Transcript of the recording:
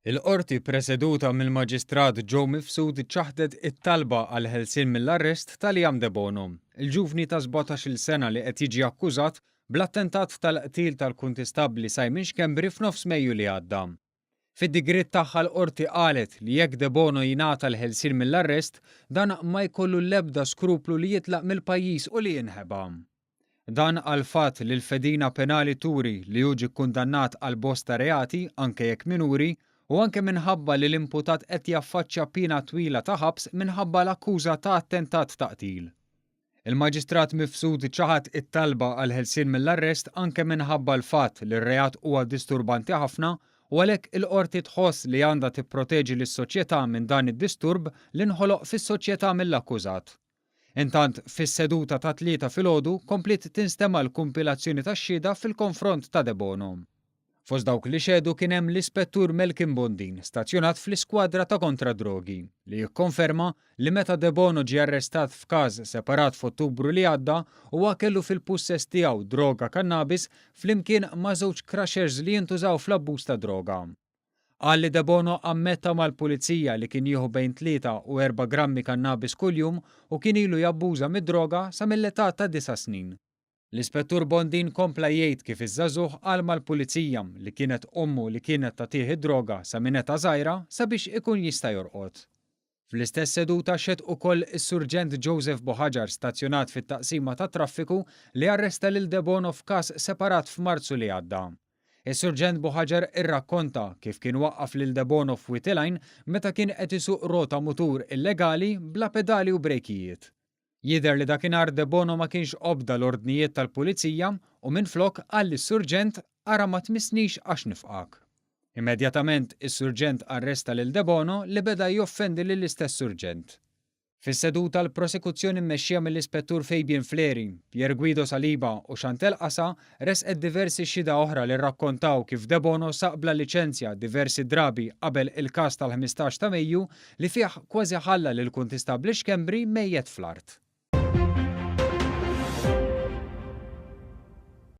Il-Qorti preseduta mill-Maġistrat Joe Mifsud ċaħdet it-talba għall-ħelsien mill-arrest ta' Liam Debono, il-ġuvni ta' 17-il sena li qed jiġi akkużat bl-attentat tal-qtil tal-Kuntistabbli Simon Schembri f'nofs Mejju li għadda. Fid-digriet tagħha l-Qorti qalet li jekk Debono jingħata l-ħelsien mill-arrest, dan ma jkollu l-ebda skruplu li jitlaq mill-pajjiż u li jinħeba. Dan għall-fatt li l-fedina penali turi li hu ġie kkundannat għal bosta reati, anke jekk minuri, u anke minħabba li l-imputat qed jaffaċċja piena twila ta' ħabs minħabba l-akkuża ta' attentat ta' qtil. Il-Maġistrat Mifsud ċaħad it-talba għall-ħelsien mill-arrest anke minħabba l-fatt li r-reat huwa disturbanti ħafna u għalhekk il-Qorti tħoss li għandha tipproteġi lis-soċjetà minn dan id-disturb li nħoloq fis-soċjetà mill-akkużat. Intant, fis-seduta tat-Tlieta filgħodu kompliet tinstema' l-kumpilazzjoni tax-xhieda fil-konfront ta' Debono. Fost dawk li xehdu kien hemm l-Ispettur Melkin Bondin, stazzjonat fl-Iskwadra ta' Kontra d-Drogi, li jikkonferma li meta Debono ġie arrestat f'każ separat f'Ottubru li għadda, huwa kellu fil-pussess tiegħu droga kannabis flimkien ma' żewġ crushers li jintużaw fl-abbuż ta' droga. Qal li Debono ammetta mal-Pulizija li kien jieħu bejn tlieta u erba' grammi kannabis kuljum u kien ilu jabbuża mid-droga sa mill-età ta' disa' snin. L-Ispettur Bondin kompla jgħid kif iż-żagħżugħ qal mal-Pulizija li kienet ommu li kienet tagħtih id-droga sa minn età żgħira sabiex ikun jista' jorqod. Fl-istess seduta xehed ukoll is-Surġent Joseph Buhagiar stazzjonat fit-Taqsima tat-Traffiku li arresta lil Debono f'każ separat f'Marzu li għadda. Is-Surġent Buhagiar irrakkonta kif kien waqqaf lil Debono f'Wied il-Għajn meta kien qed isuq rota mutur illegali bla pedali u brejkijiet. Jidher li dakinhar Debono ma kienx obda l-ordnijiet tal-Pulizija u minflok qal lis-Surġent ara ma tmissnix għax nifqgħek. Immedjatament is-Surġent arresta lil Debono li beda joffendi lill-istess Surġent. Fis-seduta l-Prosekuzzjoni mmexxija mill-Ispettur Fabian Fleri, Pier Guido Saliba u Chantelle Qasa ressqet diversi xhieda oħra li rrakkontaw kif Debono saq bla liċenzja diversi drabi qabel il-każ tal-15 ta' Mejju li fih kważi ħalla lill-Kuntistabbli Schembri mejjet fl-art.